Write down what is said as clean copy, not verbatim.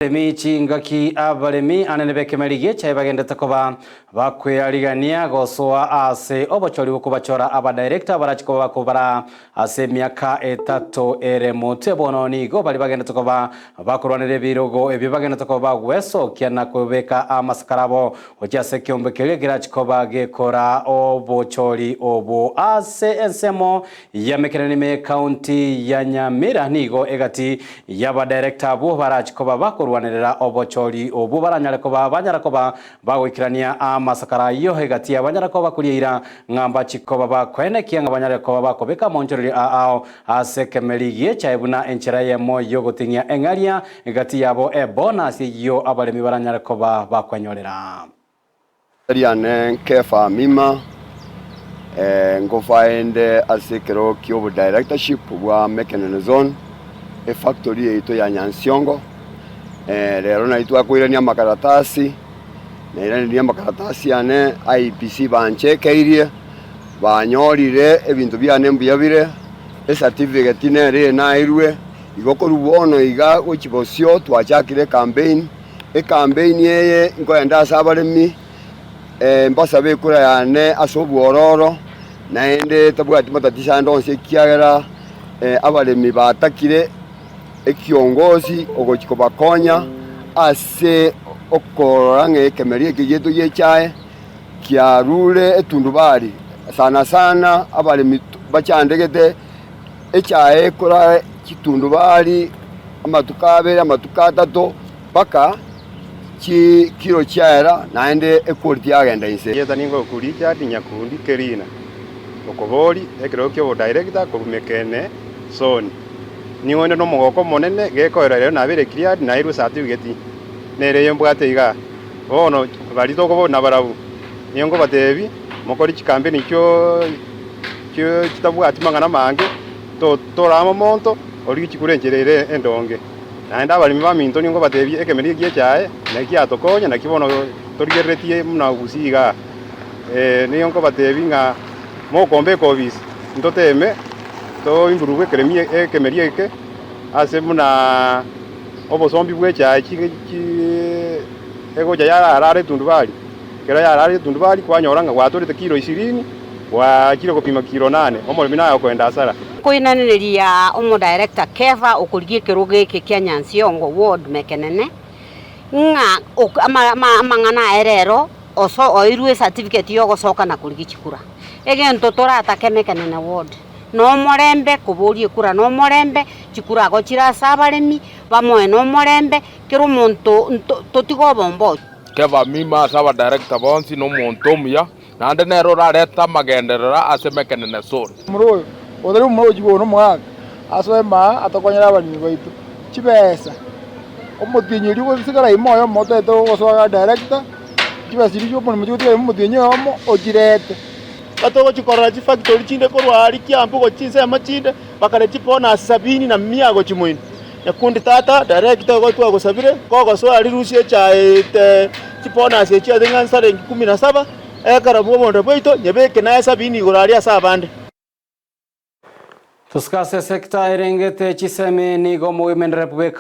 Abaremi chingaki abaremi anene b'ekemeri gi'echae bagendete koba bakwearigania gosoa ase obochori bw'okobachora abadirector barache koba bakobara ase emiaka etato ere motwe. Bono nigo baria bagendete koba bakorwanera ebirogo ebio bagendete koba bagwesokia na kobeka amasakara abo gochia ase ekeombe keria kerache koba gekora obochori obwo ase ensemo Yamekerani ime y'Ekaunti ya Nyamira nigo egati y'abadirector abwo barachi koba bakorwanerera obochori obwo baranyare koba banyara koba bagoikerania amasakara ayio egati yabanyara koba bakoria eira ng'a mbachi koba bakoenekia ng'a banyare koba bakobeka amaonchorerio a ao ase ekemeri gi'echae buna enchera eyemo y'ogoting'ia eng'aria egati yabo ebonus eyio abaremi baranyare koba bakwenyorera. Riane Kefa Mima, nkofaende ase ekerogo ki'obodirectorship bwa Mekenene Zone, efactory yaito ya Nyansiongo. Rero nari twakoirania amakaratasi, nairanirie amakaratasi ane IEBC banchekeirie, banyorire ebinto biane mbuya bire, ecertificate nere eye nairwe, igo korwa bono iga gochia bosio twachakire ecampaign. Ekampeini eye nkoenda ase abaremi, mbasabe ekura yane ase obwororo, naende tabwati matatiso ande onsi ekiagera abaremi batakire ekiongosi ogochia kobakonya ase okorora ng'a ekemeri eke giaito gi'echae kiarure etundubari. Sana sana abaremi bachandegete echae ekora chitundubari amatuko abere, amatuko atato. Mpaka chikiro chiaera, naende equality yagenda inse. Erieta ningoku Richard Nyakundi Kerina, okobori ekerogo ki'obodirector korwa Mekene Zone. Nigo inde nomogoko omonene gekoera rero nabeire cleared nairwe certificate nere eye mbwate igaa. Bono baria tokobori nabarabwo, nigo nkobatebi mokore chikampeni chio chio chitabwati mang'ana amange, to torama omonto origie chikura enchera ere endonge. Naende abaremi baminto nigo nkobateebie, Ekemeri eki gi'echae naki giatokonya, naki bono torigereretie buna gusii igaa. Ee, nigo nkobateebia ng'a mokombe ekobisi, ntoteeme toimprove ekeremi ekemeri eke ase buna obosombi bw'echae chi chi egocha yarara etundubari. Ekero yararire etundubari kwanyora ng'a gwatorete kilo ishirini, gwachire gopima kilo nane, omoremi naye okoenda hasara. Koinaneria omodirector Kefa okorigia ekerogo eke kia Nyansiongo ward Mekenene, ng'a amang'ana aye rero oso oirwe ecertificate yogosoka na korigia chikura. Egento toratake Mekenene ward, nomorembe koboria ekura nomorembe, chikura ago chire ase abaremi, bamoe nomorembe, kera omonto nto totige obomba. Kefa mima ase abadirector bonsi nomonto omuya. Naende nere orarete amagenderero ase Mekenene Zone. Omorwo oyo otari omomura gochia igoro nomogaka, asoe maa atokonyere abaremi baito chibesa. Omotienyi oria ogosigara ime oyomo otaete gosoa director, chibesa chiria chi'omoremo chigotigara ime omotienyi oyomo ochirete. Batogochia korora chifactory chinde korwa aria Kiambu gochia chinsemo chinde, bakare chibonus sabini na mia gochia moino. Nyakundi tata, director igo twagosabire, kogosoa rirusia echae te chibonus echio ase ng'a nsarengi kumi na saba, ekero bw'obonda bwaito, nyebeke naye sabini igoro aria ase abande. Tosike ase esekta erengete chisemi nigo omogoimendereri bw'eka.